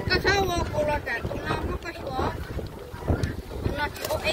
Koj txhob ua kuv los tsam tus no muab koj xyuas. Tus no tsis ua ib.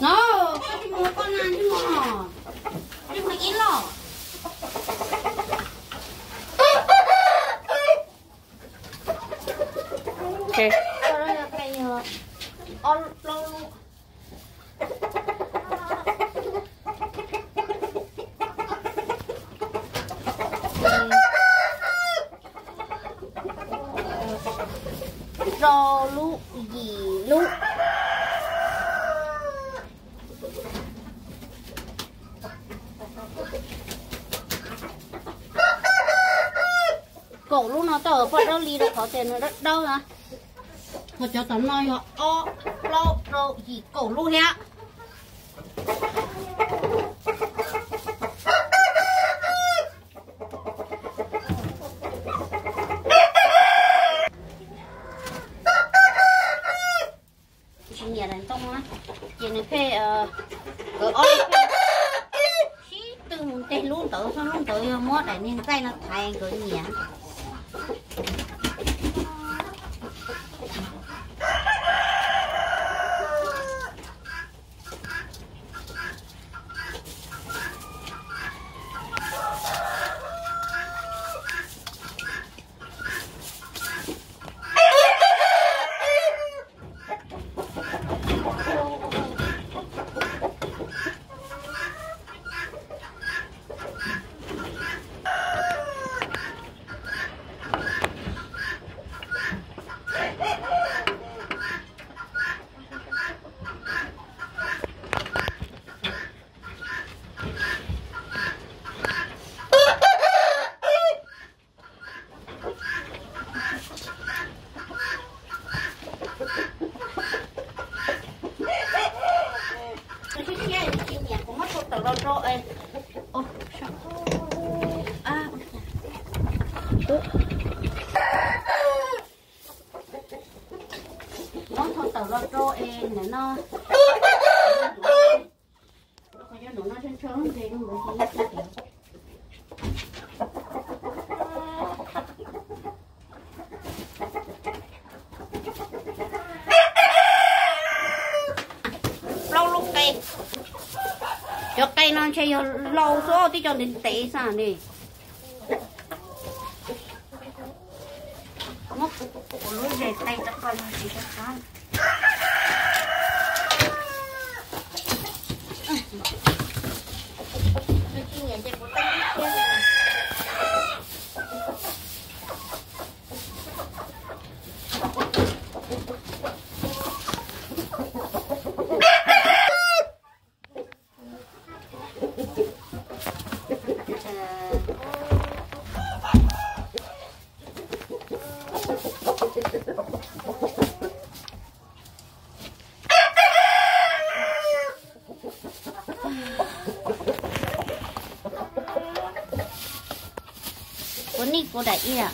No, koj tsis mus ua koj na, tsis mus, tsis mus ib los. Ok. Ob plaub lub. Rau lub, yim lub. Kaum lub no tau poj dawb li rau qhov tias nws dawb dawb na. Ho cov tom no yog ob, plaub, rau, yim, kaum lub thiab. Nws pheej, nkawd ob leeg pheej sib tw mus nteg lub ntawd, lub ntawd yog muab daim niag ntxaij no thaiv nkawd nyiam. Kuv muab tau tawm los rau, muab tau tawm los rau es ntawm no. Plaub lub qe, cov qe no ntshe yog lau xwb, tib co ntev ntev xwb ne. Muab kuv lub zes qe rau koj no tsis tau qab. Kuv nim kuv daim iam.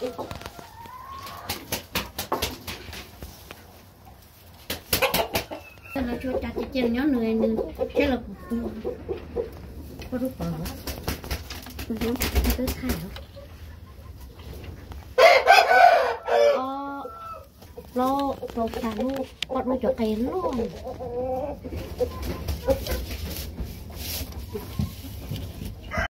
Lawv tsuas cas cia cia nyob nws, nws thiab los kuv pw. Poj rub pov, twb thaij os. Ob plaub rau xya lub, poj rub cov qe loj.